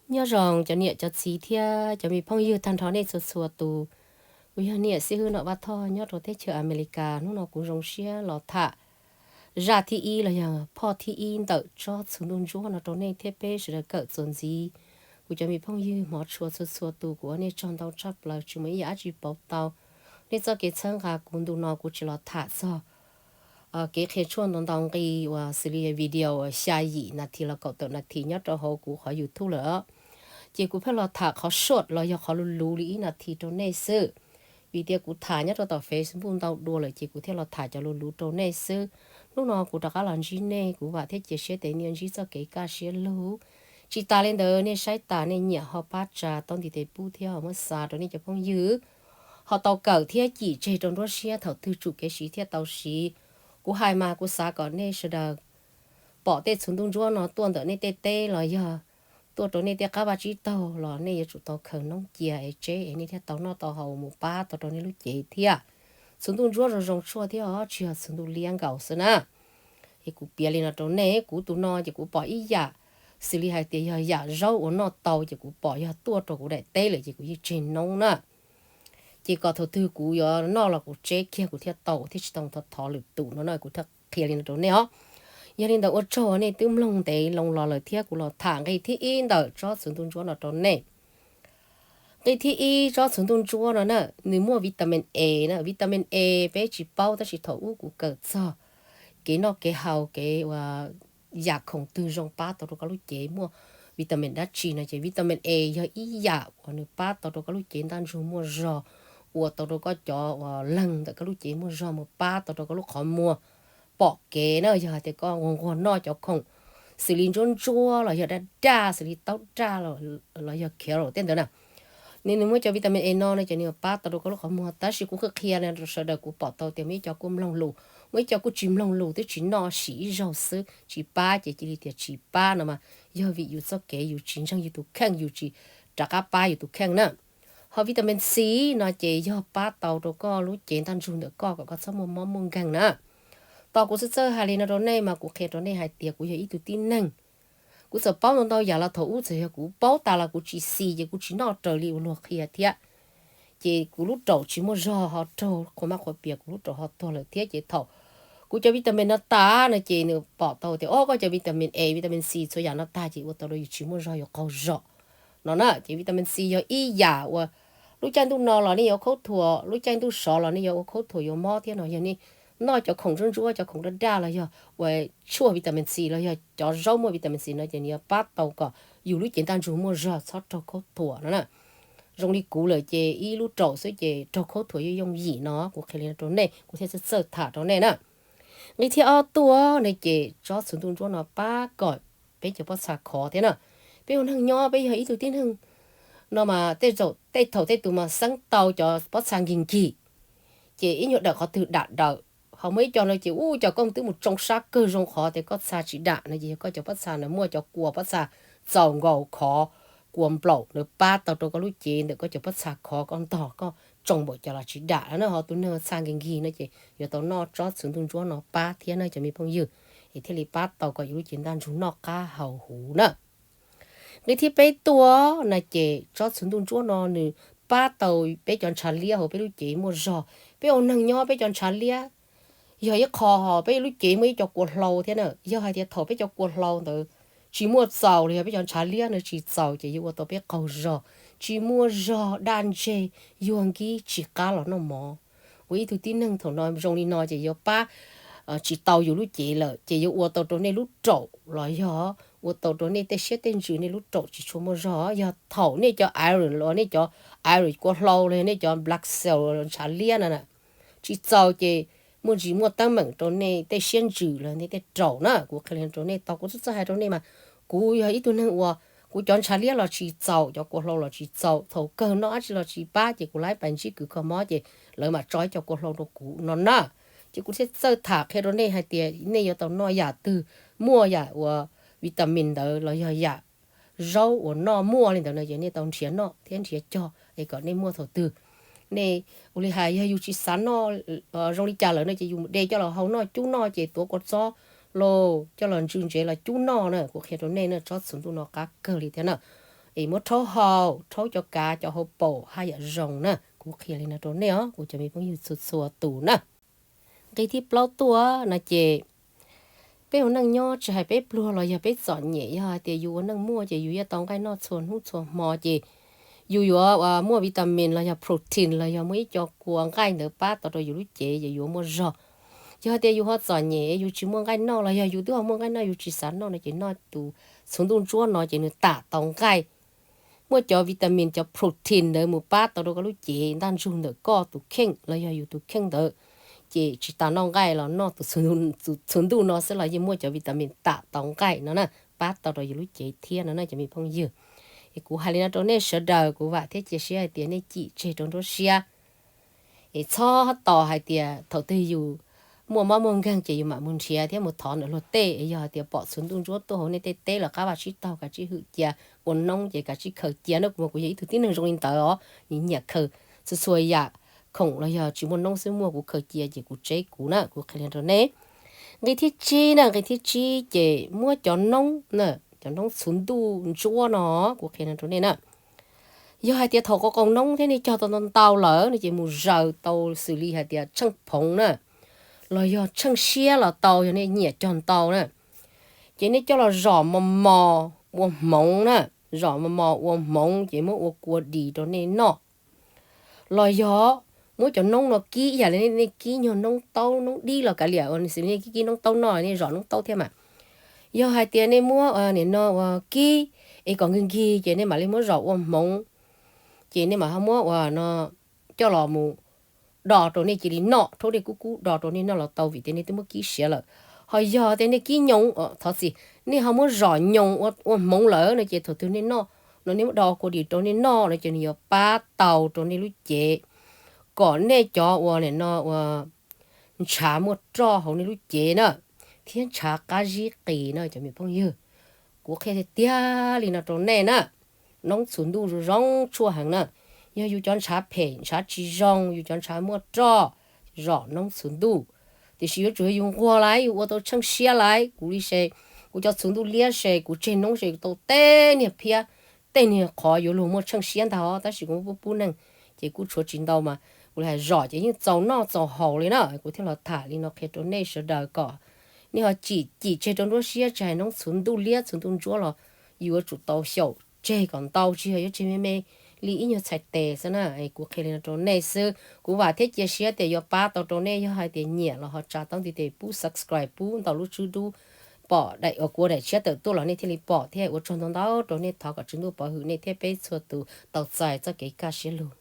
Nyob zoo cov niam cov txiv thiab cov me phooj ywg tag nrho nej txhua txhua tus. Kuv yog niam xib hwb Nom Vaj Thoj nyob rau teb chaws Amelikas. Hnub no kuv zoo siab los tham zaj thib ib los yog phoj thib ib ntawm tsob txhuv ntuj ntsuab no rau nej thiab peb sawv daws kawm txuas ntxiv. Kuv cov me phooj ywg hmov tshua txhua txhua tus, kuv ua nej tsaug ntau tshaj plaws, tsis muaj ib yam dab tsi pauv tau nej txoj kev txhawb nqa kuv. Ntu no kuv tsis los tham txog kev qhia tshuaj ntau ntau nqi uas xws li video uas xya yim nas this los kaum tawm nas this nyob rau hauv kuv qhov YouTube lawm. Ces kuv pheej los tham qhov short los yog qhov luv luv li ib nas this rau nej xwb, vim tias kuv tham nyob rau tom Facebook ntau dua lawm ces kuv thiaj los tham cov luv luv rau nej xwb. Hnub no kuv rov qab los ntsib nej, kuv vam thiab cia siab tias nej yuav ntsib txoj kev kaj siab lug. Tsis tas li ntawd, nej saib tas nej nyiam ho pab tsa tau ntiv tes pub thiab ho muab xa rau nej cov phooj ywg ho tau kawm thiab cim tseg rau nruab siab thaum twg tsum kev siv thiaj tau siv. Kuv hais mas kuv xav kom nej sawv daws pom tej txhuv ntuj ntsuab no tuaj ntawm nej tej teb los yog tuaj rau nej tej qab vaj tsib taug los nej yuav tsum tau khaws noob cia es tseb es nej thiaj tau noj tau haus mus pab tau rau nej lub cev thiab. Txhuv ntuj ntsuab zoo zoo tshuaj thiab os, tsis yog txhuv ntuj liab nkaus xwb na. Es kuv piav li no rau nej, kuv tus no ces kuv pom ib yam xws li hais tias yog yam zaub uas noj tau ces kuv pom yog tuaj rau kuv daim teb lawm ces kuv yeej tseg noob na. Ces kom thaum twg kuv yuav noj los kuv tseb kiag kuv thiaj tau, thiaj tsis tau thov thov lwm tus no na, kuv thiaj qhia li no rau nej os. Yog li ntawd ua tsaug nej twb mloog ntev loo los lawm thiab kuv los tham nqi thib ib ntawm tsob txhuv ntuj ntsuab no rau nej. Nqi thib ib, tsob txhuv ntuj ntsuab no na, nws muaj vitamin A na. Vitamin A peb tsis paub tab sis thaum ub kuv kawm txog kev noj kev haus kev ua yam khoom twg zoo pab tau rau koj lub cev muaj vitamin dab tsi no ces vitamin A yog ib yam uas nws pab tau rau koj lub cev ntaj ntsug muaj zog, ua tau rau koj cov uas leeg ntawm koj lub cev muaj zog mus pab tau rau koj lub qhov muag pom kev na. Yog hais tias koj nquag nquag noj cov khoom xws li ntsuab ntsuab los yog daj daj xws li taub daj los yog carrot tej ntawd na, nws nws muaj cov vitamin A no no ces nws pab tau rau koj lub qhov muag. Tab sis kuv qhia qhia rau sawv daws, kuv pom tau tias muaj ib co kuj mloog lus, muaj ib co kuj tsis mloog lus twb tsis noj, sim ib zaug xwb tsis pab ces cia li tias tsis pab no mas yog vim yus txoj kev yus tsis ntseeg yus tus kheej, yus tsis rov qab pab yus tus kheej na. Ho vitamin C no ces yog pab tau rau koj lub cev ntaj ntsug ntawm koj kom koj txhob muaj mob muaj nkeeg na. Tos kuv txhawj txhawj hais li no rau nej mas kuv qhia rau nej hais tias kuv yog ib tug tib neeg, kuv txawm paub ntau ntau yam los thaum ub txawm yog kuv paub tas los kuv tsis xis ces kuv tsis noj raws li uas luag qhia thiab. Ces kuv lub raum tsis muaj zog, ho raug qhua mab qhua pias kuv lub raum ho tuag lawm thiab. Ces thaum kuv cov vitamin no tas no ces nws pom tau tias o koj cov vitamin A, vitamin C txhua yam no tag ces ua tau rau yus tsis muaj zog, yus qaug zog no na. Ces vitamin C yog ib yam uas lub caij ntuj no los nej yuav ua khaub thuas, lub caij ntuj sov los nej yuav ua khaub thuas yuav mob thiab no. Yog nej noj cov khoom ntsuab ntsuab, cov khoom daj daj los yog ua tshuaj vitamin C los yog cov zaub muaj vitamin C no ces nws yuav pab tau kom yus lub cev ntaj ntsug muaj zog txhob raug khaub thuas no na. Zoo li kuv lawm ces ib lub raum xwb ces raug khaub thuas yooj yooj yim no, kuv qhia li no rau nej, kuv thiaj txawj txawj tham rau nej na. Nqi thib ob tuaj no ces tsob txhuv ntuj ntsuab no pab kom peb cov pob txha khov thiab na. Peb ua neeg nyob peb yog ib tug tib neeg no mas tej zaum tej thaum tej tus mas xeeb tau cov pob txha nkig nkig, ces ib nyuag dawm qhov twg dam dawm. Ho muaj ib co no ces ub cov koj twb mus tsoo sab kawg zoo qhov tias koj txha tsis dam no ces yog koj cov pob txha na muaj cov kua pob txha txaus nkaus khov, kua nplaum na pab tau rau koj lub cev ntawm koj cov pob txha khov, koj ntog koj tsoo npaum cas los tsis dam na. Ho tus neeg txha nkig nkig no ces yuav tau noj tsob txhuv ntuj ntsuab no pab thiab na cov me phooj ywg, es thiaj li pab tau kom yus lub cev ntaj ntsug noj qab haus huv na. Nqi thib peb tuaj no ces tsob txhuv ntuj ntsuab no nws pab tau peb cov ntshav liab hauv peb lub cev muaj zog. Peb ua neeg nyob peb cov ntshav liab yog ib qho, ho peb lub cev muaj ib co kua hlau thiab na. Yog hais tias thaum peb cov kua hlau ntawd tsis muaj txaus los yog peb cov ntshav liab no tsis txaus ces yuav ua tau peb qaug zog, tsis muaj zog, daj ntseg, yuag nkib, tsis qab los noj mov. Ua ib tug tib neeg thaum no zoo li no ces yuav pab tsis tau yus lub cev lawm ces yuav ua tau rau nej lub raum los yog ua tau rau nej tej siab tej ntsws, nej lub raum tsis tshua muaj zog. Yog thaum nej cov iron los nej cov iron kua hlau los yog nej cov blood cell ntshav liab no na tsis txaus ces muaj ntsis muaj teeb meem rau nej tej siab ntsws los nej tej raum na. Kuv qhia li rau nej, tos kuv txhawj txhawj hais rau nej mas kuv yog ib tug neeg uas kuv cov ntshav liab los tsis txaus, cov kua hlau los tsis txaus, thaum kawg noj dab tsi los tsis pab ces kuv laib pais ntsib kws kho mob ces lawv mam tso ib co kua hlau rau kuv no na. Ces kuv thiaj txawj tham qhia rau nej hais tias nej yuav tau noj yam twg muaj yam uas vitamin ntawd los yog yam zaub uas noj muaj li ntawd no ces nej tau nrhiav noj thiab nrhiav cog es kom nej muaj thaum twg. Nej ua li hais yog yus tsis xav noj zoo li cas lawm no ces yus mus de coj los hau noj cub noj ces tuav kua txob los coj los ntsw ntsev los cub noj na. Kuv qhia rau nej na, tsob txhuv ntuj no qab kawg li thiab na. es muab rhaub hau, rhaub cov kav cov hauv paus haj yam zoo na. Kuv qhia li no rau nej os kuv cov me phooj ywg txhua txhua tus na. Nqi thib plaub tuaj no ces peb ua neej nyob tsis hais peb pluag los yog peb txom nyem, yog hais tias yus ua neej muaj ces yus yuav tau nqaij noj txhua hnub txhua hmo ces yus yuav muaj vitamin los yog protein los yog muaj ib co kua nqaij ntawd pab tau rau yus lub cev ces yuav muaj zog. Yog hais tias yus ho txom nyem yus tsis muaj nqaij noj los yog yus twb ho muaj nqaij noj yus tsis xav noj no ces noj tus txhuv ntuj ntsuab no ces nws tam tau nqaij, muaj cov vitamin cov protein ntawd mus pab tau rau koj lub cev ntaj ntsug ntawm koj tus kheej los yog yus tus kheej ntawd. Ces tsis tas noj nqaij los noj tus txhuv ntuj no xwb los yeej muaj cov vitamin tam tau nqaij no na, pab tau rau yus lub cev thiab no na cov me phooj ywg. Es kuv hais li no rau nej sawv daws, kuv vam thiab cia siab hais tias nej cim tseg rau nruab siab. Es txhob tos hais tias thaum twg yus muaj mob muaj nkeeg ces yus mam mus nrhiav thiab mus thov ntawm luag tej. Yog hais tias pom txhuv ntuj ntsuab tuaj hauv nej tej teb los qab vaj tsib taug kav tsij hwm cia, ua noob ces kav tsij khaws cia na. Kuv mas kuv yog ib tug tib neeg zoo li ntawd os, nyiam khaws txhua txhua yam khoom los yog tsis muaj noob xwb muaj kuv khaws cia ces kuv tseb kuv na, kuv qhia li rau nej. Nqi thib tsib na, nqi thib tsib ces muab cov noob na, cov noob txhuv ntuj ntsuab no, kuv qhia rau nej na. Yog hais tias thaum qau qau noob thiab nej cog tau ntau ntau lawm no ces mus zaws tau xws li hais tias tsheej phoov na, los yog tsheej siab los tau, yog nej nyiam cog ntau na, ces nej coj los zom mos mos ua hmoov na, zom mos mos ua hmoov ces muab ua kua dis rau nej noj. Los yog muab cov noob no kib ib yam li nej kib nyuag noob taub noob dib los kav liam, xws li nej kib kib noob taub noj nej zom noob taub thiab mas. Yog hais tias nej muab nim no ua kib es kom nkig nkig ces nej mam li muab zom ua hmoov, ces nej mam ho muab ua no coj los mus do rau nej cia li noj, rhaub dej kub kub do rau nej noj los tau vim tias nej twb muab kib siav lawm. Ho yog tias nej kib nyoos, thov txim, nej ho muab zom nyoos ua hmoov lawm no ces thaum twg nej noj no nej muab do kua dis rau nej noj no ces nws yuav pab tau rau nej lub cev kom nej cov ua nim no ua ntshav muaj roj hauv nej lub cev na, thiab ntshav qab zib qis na cov me phooj ywg. Kuv qhia tiag tiag li no rau nej na, noob txhuv ntuj zoo zoo tshuaj heev na. Yog yus cov ntshav phem ntshav tsis zoo, yus cov ntshav muaj roj, zom noob txhuv ntuj. Tiam sis yuav tsum yog yus nquag lawm yus ua tau tsheej siab lawm. Kuv li se, kuv cov txhuv ntuj liab se kuv tseg noob se kuv tau tej niag phiab, tej niag qhov yuav luag muaj tsheej siab ntag os, tab sis kuv pub pub neeg ces kuj tshuav tsis ntau mas kuv li hais zom ces yeej txaus noj txaus haus li na. Kuv thiaj los tham li no qhia rau nej sawv daws kom nej ho cim cim tseg rau nruab siab, tsis hais noob txhuv ntuj liab txhuv ntuj ntsuab los yus yuav tsum tau xyaum tseg kom ntau, tsis yog yuav tseg me me li ib nyuag txhais tes xwb na. Kuv qhia li no rau nej xwb, kuv vam thiab cia siab tias yuav pab tau rau nej. Yog hais tias nyiam los ho tsa taub ntiv tes pub subscribe pub ntaus lub tswb dub, pom daim uas kuv ua daim tshiab tawm tuaj los nej thiaj li pom thiab. Ua tsaug ntau ntau rau nej, thov kom Tswv Ntuj pov hwm nej thiab peb txhua tus tau txais txoj kev kaj siab lug.